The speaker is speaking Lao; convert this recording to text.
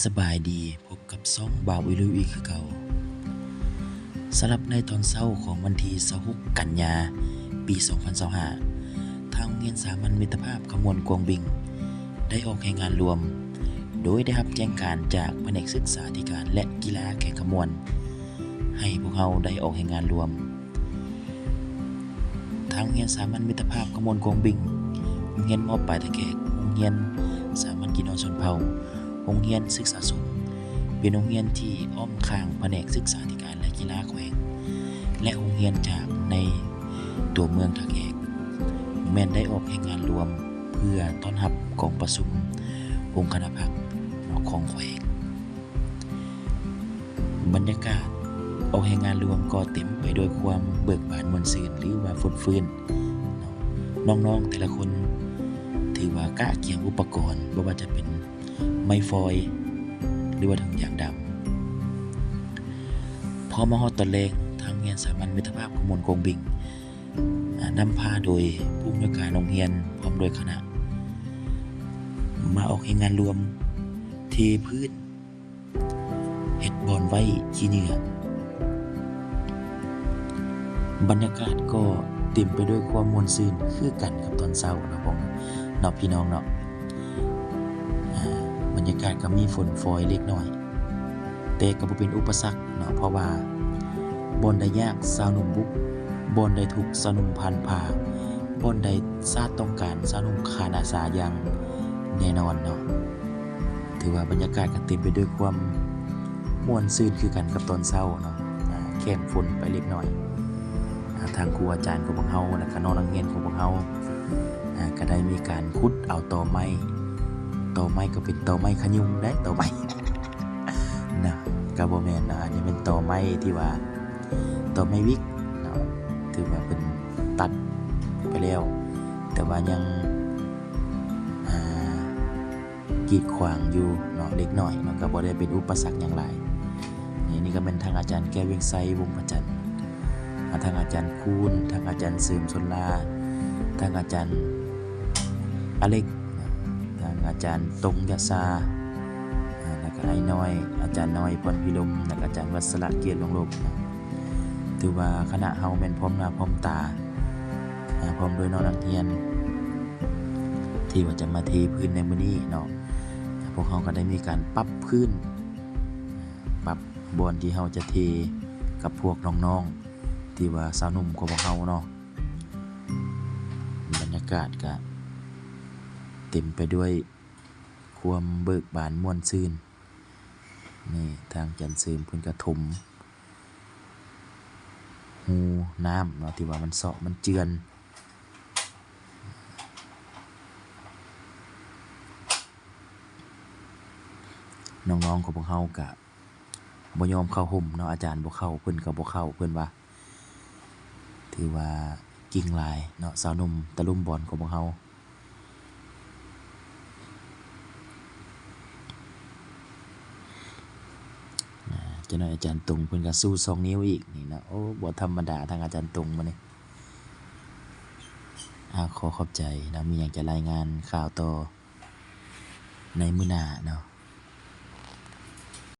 ສະບາຍດີ, ພົບກັບຊ່ອງບ່າວອີລຸອີກຄືເກົ່າ. ສຳລັບໃນຕອນເຊົ້າຂອງວັນທີຊາວຫົກ ກັນຍາ ປີສອງພັນຊາວຫ້າ ທາງໂຮງຮຽນສາມັນມິດຕະພາບຂະມວນກວາງບິງ ໄດ້ອອກແຮງງານລວມ ໂດຍໄດ້ຮັບແຈ້ງການຈາກພະແນກສຶກສາທິການ ແລະ ກິລາແຂວງຄຳມ່ວນ ໃຫ້ພວກເຮົາໄດ້ອອກແຮງງານລວມ. ທາງໂຮງຮຽນສາມັນມິດຕະພາບຂະມວນກວາງບິງ, ໂຮງຮຽນ ມ.ປາຍທ່າແຂກ, ໂຮງຮຽນສາມັນກິນນອນຊົນເຜົ່າ, ໂຮງຮຽນສຶກສາສົງ ເປັນໂຮງຮຽນທີ່ອ້ອມຂ້າງພະແນກສຶກສາທິການ ແລະ ກິລາແຂວງ ແລະ ໂຮງຮຽນຈາກໃນຕົວເມືອງທ່າແຂກ ແມ່ນໄດ້ອອກແຮງງານລວມເພື່ອຕ້ອນຮັບກອງປະຊຸມອົງຄະນະພັກຂອງແຂວງ. ບັນຍາກາດອອກແຮງງານລວມກໍເຕັມໄປດ້ວຍຄວາມເບີກບານມ່ວນຊື່ນ ຫຼືວ່າຟົດຟື້ນ. ນ້ອງໆແຕ່ລະຄົນຖືວ່າກະກຽມອຸປະກອນ ບໍ່ວ່າຈະເປັນໄມ້ຟອຍ ຫຼືວ່າຖົງຢາງດຳ. ພໍມາຮອດຕອນແລງ, ທາງໂຮງຮຽນສາມັນມິດຕະພາບຂະມວນກວາງບິງ ນຳພາໂດຍຜູ້ອຳນວຍການໂຮງຮຽນ ພ້ອມດ້ວຍຄະນະ ມາອອກແຮງງານລວມເທພື້ນ ເຮັດບ່ອນໄວ້ຂີ້ເຫຍື້ອ. ບັນຍາກາດກໍເຕັມໄປດ້ວຍຄວາມມ່ວນຊື່ນຄືກັນກັບຕອນເຊົ້າເນາະ ເນາະພີ່ນ້ອງເນາະ. ອາ ບັນຍາກາດກໍມີຝົນຝອຍເລັກນ້ອຍ ແຕ່ກໍບໍ່ເປັນອຸປະສັກເນາະ ເພາະວ່າບ່ອນໃດຍາກຊາວໜຸ່ມບຸກ, ບ່ອນໃດທຸກຊາວໜຸ່ມພັນພາ, ບ່ອນໃດຊາດຕ້ອງການຊາວໜຸ່ມຂານອາສາຢ່າງແນ່ນອນເນາະ. ຖືວ່າບັນຍາກາດກໍເຕັມໄປດ້ວຍຄວາມມ່ວນຊື່ນຄືກັນກັບຕອນເຊົ້າເນາະ ອາ ແຂ້ງຝົນໄປເລັກນ້ອຍ. ອາ ທາງຄູອາຈານຂອງພວກເຮົາ ແລະ ກະນ້ອງນັກຮຽນຂອງພວກເຮົາ ອາ ກະໄດ້ມີການຂຸດເອົາຕໍໄມ້, ຕໍໄມ້ກໍເປັນຕໍໄມ້ຂະຍຸງໄດ໋ ຕໍໄມ້ ນະ ກໍບໍ່ແມ່ນເນາະ. ອັນນີ້ແມ່ນຕໍໄມ້ທີ່ວ່າ ຕໍໄມ້ວິກເນາະ ຖືວ່າເພິ່ນຕັດໄປແລ້ວ ແຕ່ວ່າຍັງ ອາ ກີດຂວາງຢູ່ເນາະ ເລັກນ້ອຍເນາະ ກໍບໍ່ໄດ້ເປັນອຸປະສັກຫຍັງຫຼາຍ. ນີ້ ນີ້ກໍແມ່ນທັງອາຈານແກ້ວວຽງໄຊ ວົງພະຈັນ, ອາ ທັງອາຈານຄູນ, ທັງອາຈານເສີມຊົນລາ, ທັງອາຈານອາເລັກ, ທັງອາຈານຕົງ ຍະຊາ, ອາ ແລ້ວກໍອ້າຍນ້ອຍ, ອາຈານນ້ອຍ ພອນພິລົມ, ແລ້ວກໍອາຈານວັດສະລະ ກຽດລົງໂລກ. ຖືວ່າຄະນະເຮົາແມ່ນພ້ອມໜ້າພ້ອມຕາ ອາ ພ້ອມດ້ວຍນ້ອງນັກຮຽນທີ່ວ່າຈະມາເທພື້ນໃນມື້ນີ້ເນາະ. ພວກເຮົາກໍໄດ້ມີການປັບພື້ນ ປັບບ່ອນທີ່ເຮົາຈະເທກັບພວກນ້ອງໆ ທີ່ວ່າຊາວໜຸ່ມຂອງພວກເຮົາເນາະ. ບັນຍາກາດກະເຕັມໄປດ້ວຍຄວາມເບີກບານມ່ວນຊື່ນ. ນີ້ ທາງອາຈານເສີມເພິ່ນກະຖົມຮູນ້ຳເນາະ ທີ່ວ່າມັນເຊາະມັນເຈື່ອນ. ນ້ອງໆຂອງພວກເຮົາກະບໍ່ຍອມເຂົ້າຮົ່ມເນາະ, ອາຈານບໍ່ເຂົ້າ ເພິ່ນກໍບໍ່ເຂົ້າ ເພິ່ນວ່າ. ຖືວ່າກິ່ງຫຼາຍເນາະ ຊາວໜຸ່ມຕະລຸມບອນຂອງພວກເຮົາ. ອາ ຈັກໜ້ອຍອາຈານຕົງເພິ່ນກໍຊູສອງນິ້ວອີກນີ້ເນາະ. ໂອ້ ບໍ່ທຳມະດາທາງອາຈານຕົງມື້ນີ້. ອາ ຂໍຂອບໃຈນະ, ມີຫຍັງຈະລາຍງານຂ່າວຕໍ່ໃນມື້ໜ້າເນາະ.